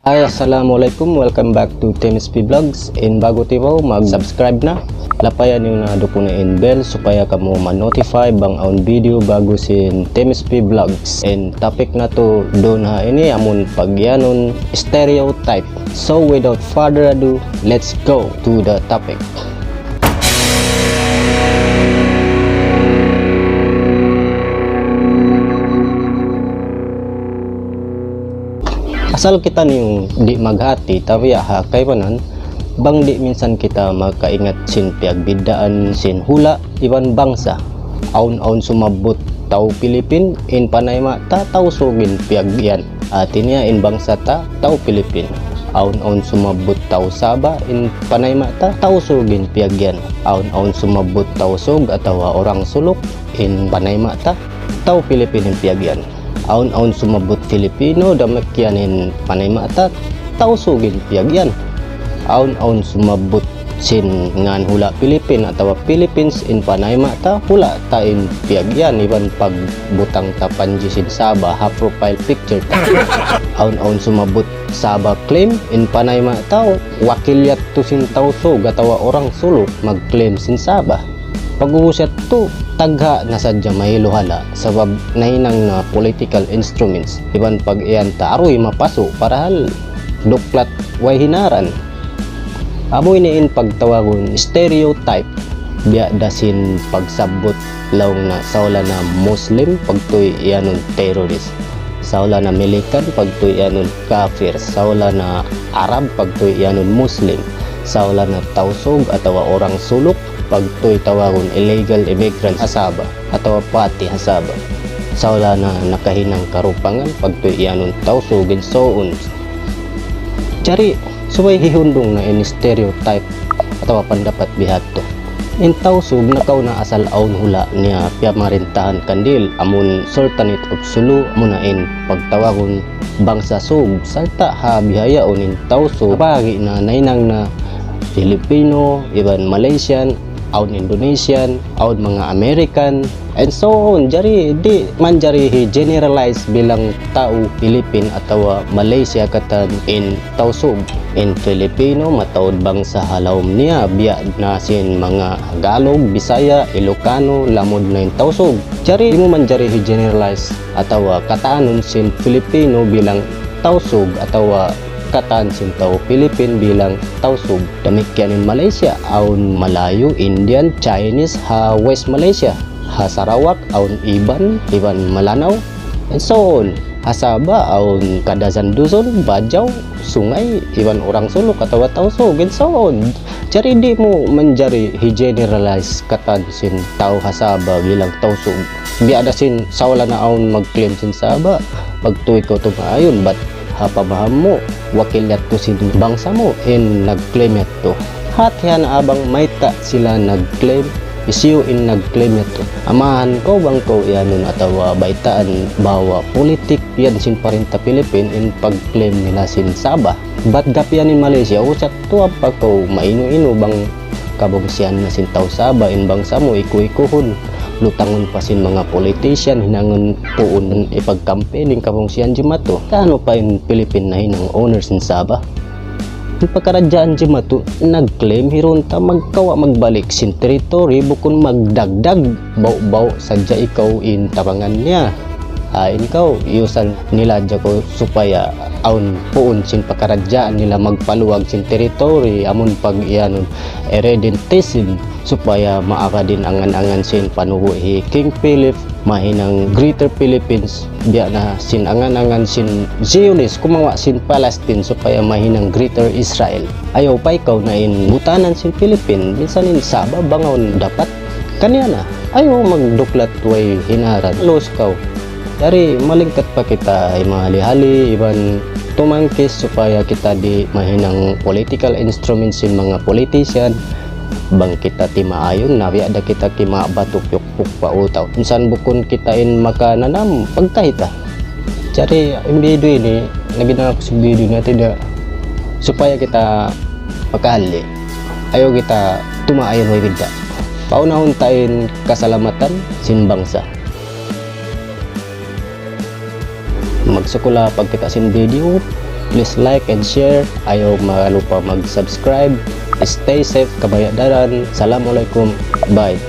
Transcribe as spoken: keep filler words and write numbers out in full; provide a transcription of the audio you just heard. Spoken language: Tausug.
Hi, assalamualaikum. Welcome back to T M S P Vlogs. In ba'gu tiwaw, mag-subscribe na. Lapayan niyu na duun na in bell supaya kamu ma-notify bang awn video ba'gu sin T M S P Vlogs. In topic natu' duun ha ini amun pagiyanun stereotype. So without further ado, let's go to the topic. Asal kitaniyu di' maghati, tabiya' ha kaibanan, bang di' minsan kita makaingat sin piyagbiddaan sin hula' iban bangsa. Awn-awn sumabbut tau Pilipin, in panayma' ta Tausug in piyag-iyan. Hati niya in bangsa ta tau Pilipin. Awn-awn sumabbut tau Sabah, in panayma' ta Tausug in piyag-iyan. Awn-awn sumabbut Tausug atawa orang Suluk, in panayma' ta tau Pilipin in piyag-iyan. Awn-awn sumabbut Filipino, damikkiyan in panayma' ta Tausug in piyag-iyan. Awn-awn sumabbut sin ngan hula' Pilipin atawa Philippines, in panayma' ta hula' ta in piyag-iyan, iban pagbutang ta panji sin Sabah ha profile picture ta. Awn-awn sumabbut Sabah claim, in panayma' ta wakil yadtu sin Tausug atawa orang Suluk mag-claim sin Sabah. Pag-ubus yadtu, tagha' na sadja mahiluhala', sabab nahinang na political instruments, iban pag-iyan ta aruy mapasu', parahal duklat way hinaran. Amu ini in pagtawagun stereotype, biya' da sin pagsabbut laung na sawla na Muslim, pagtuy iyanun terrorist. Sawla na Milikan, pagtuy iyanun kafir. Sawla na Arab, pagtuy iyanun Muslim. Sawla na Tausug atawa orang Suluk, pagtuy tawagun illegal immigrant ha Sabah atawa pati ha Sabah. Sawla na nakahinang karupangan, pagtuy iyanun Tausug, and so on. Jari, subay hihundung na in stereotype atawa pandapat bihadtu. In Tausug nakauna asal awn hula' niya piyamarintahan kandil, amun Sultanate of Sulu, amuna in pagtawagun bangsa Sug, sarta' ha bihaun in Tausug, bahagi' na nahinang na Filipino, iban Malaysian, awn Indonesian, awn manga American, and so on. Jari di' manjari hi-generalize bilang tau Philippine atawa Malaysia katan in Tausug. In Filipino mataud bangsa ha lawm niya, biya' na sin manga Tagalog, Bisaya, Ilocano, lamud na in Tausug. Jari di' mu manjari hi-generalize atawa kataanun sin Filipino bilang Tausug atawa kataan sin tau Philippine bilang Tausug. Damikkiyan in Malaysia, awn Malayu, Indian, Chinese ha West Malaysia. Ha Sarawak, awn Iban, iban Malanao, and so on. Ha Sabah, awn Kadazandusun, Bajau, Sungai, iban orang Suluk atawa Tausug, and so on. Jari di' mu manjari hi-generalize katan sin tau ha Sabah bilang Tausug. Biya' da sin sawla na awn mag-claim sin Sabah, pagtuy kaw tumaayun, bat ha pamaham mu, wakil yadtu sin bangsa mu in nag-claim yadtu. Hatihan bang mayta' sila nag-claim, hisiyu in nag-claim yadtu. Amahan kaw bang kaw iyanun atawa baytaan bahwa pulitik yan sin parinta Pilipin in pag-claim nila sin Sabah. Bat gapian in Malaysia, usat tuwa pa kaw mainu-inu bang kabungsihan na sin tau Sabah in bangsa mu iku-ikuhun. Lutangun pa sin manga politician, hinangun puun ipag-campaign in kabungsihan jimatu. Kaunu pa in Pilipin nahinang owner sin Sabah? In pakaradjaan jimatu, nag-claim hirunta magkawa' magbalik sin territory bukun magdagdag, bau-bau sadja ikaw in tabangan niya. Hain kaw, iyusal nila hadja kaw supaya awn puun sin pakaradjaan nila magpaluag sin territory, amun pag-iyanun irredentism, supaya maagad in angan-angan sin panubu' hi King Philip, mahinang Greater Philippines, biya' na sin angan-angan sin Zionist, kumawa' sin Palestine supaya mahinang Greater Israel. Ayaw pa ikaw na in butanan sin Philippine, minsan in Sabah bang awn dapat kaniya na. Ayaw magduklat way hinaran. Lose kaw. Jari malingkat pa kita himahali-hali iban tumangkis supaya kita di' mahinang political instrument sin manga politician. Bang kita timaayun, na biya' da kita kimabatuk yukpuk pa utaw. Minsan bukun kita in makananam, pagkahita. Jari in video ini, lagi na aku sin video ini, tidak supaya kita makahali. Ayaw kita tumaayun way bidda'. Paunahun ta in kasalamatan sin bangsa. Magsukul ha pagkita' sin video. Please like and share. Ayaw malupa mag-subscribe. Stay safe, kabaya' daran. Assalamualaikum. Bye.